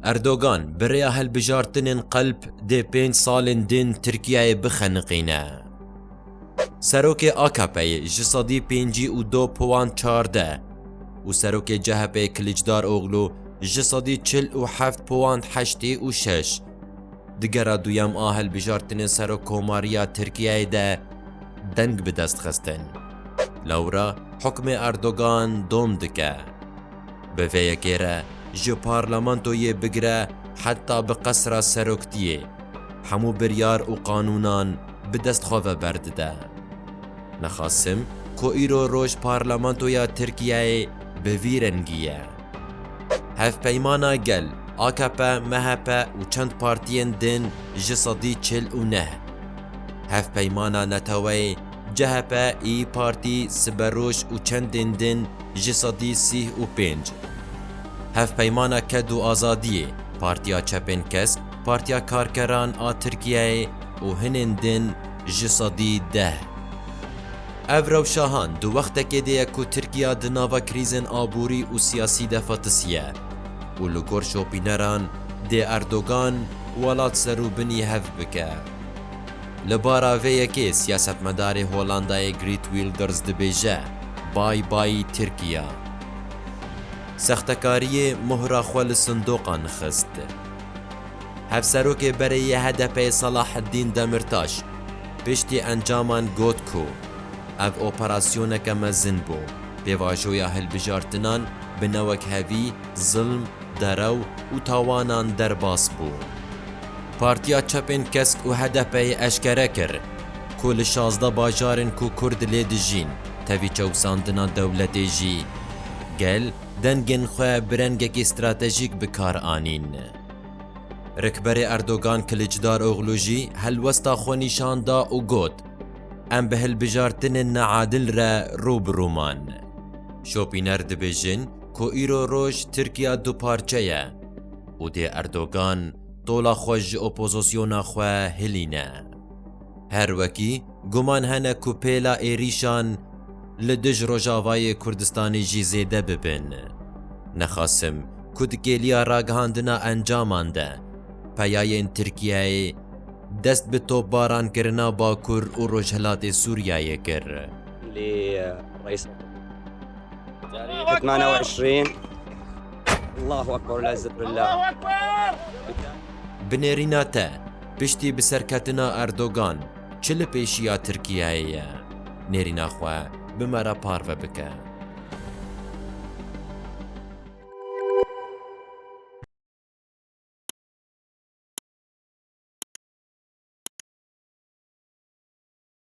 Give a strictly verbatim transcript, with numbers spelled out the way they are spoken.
Erdogan bi rêya hilbijartinên qelp dê pênc salên din Tirkiyeyê bixeniqîne. Serokê A K P'yê ji sedî pêncî û du puan çardeh û serokê C H P'yê Kiliçdaroglu ji sedî çil û heft puan heştê û şeş di gera duyem a hilbijartinên serokkomariya Tirkiyeyê de deng bi dest xistin. Lewra hukmê Erdogan dom dike. Bi vê yekê re ji parlamentoyê bigire heta bi qesra seroktiyê hemû biryar û qanûnan bi dest xwe ve berdide. Nexasim ku îro roj parlamentoya Tirkiyeyê bi vî rengî ye. Hevpeymana Gel, A K P, M H P û çend partiyên din ji sedî çil û neh. Hevpeymana Neteweyê, C H P, İYİ Parti, Siberoj û çendên din ji sedî sîh û pênc. Hevpeymana Ked û Azadiyê, Partiya Çepên Kesk, Partiya Karkeran a Tirkiyeyê û hinên din ji sedî deh. Ev rewşa han di wextekê de ye ku Tirkiya di nava krîzên aborî û siyasî de fetisiye û li gor şopîneran dê Erdogan welat ser û binî hev bike. Li bara vê yekê siyasetmedarê Holandayê Geert Wilders dibêje, "Bay bay Tirkiya." Sextekariyê mohra xwe li sindoqan xist. Hevserokê berê yê H D P'yê Selahaddîn Demirtaş piştî encaman got ku ev operasyoneke mezin bû, pêvajoya hilbijartinan bi newekhevî, zilm, derew û tawanan derbas bû. Partiya Çepên Kesk û H D P'yê eşkere kir ku li şazdeh bajarên ku Kurd lê dijîn tevî çewsandina dewletê jî gel dengên xwe bi rengekî stratejîk bi kar anîn. Rikberê Erdogan Kiliçdaroglu jî helwesta xwe nîşan da û got, "Em bi hilbijartinên neadil re rû bi rû man." Şopîner dibêjin ku îro roj Tirkiya duparçe ye û dê Erdogan tola xwe ji opozisyona xwe hilîne. Her wekî guman hene ku pêla êrîşan li dij Rojavayê Kurdistanê jî zêde bibin. Nexasim ku di kêliya ragihandina encaman de peyayên Tirkiyeyê dest bi topbarankirina Bakur û Rojhilatê Sûriyeyê kir. للرئيس ثمانية وعشرين. الله أكبر، لا عزة بالله. Bi nêrîna te, piştî bi serketina Erdogan, çi li pêşiya Tirkiyeyê ye? Nêrîna xwe bi me re parve bike.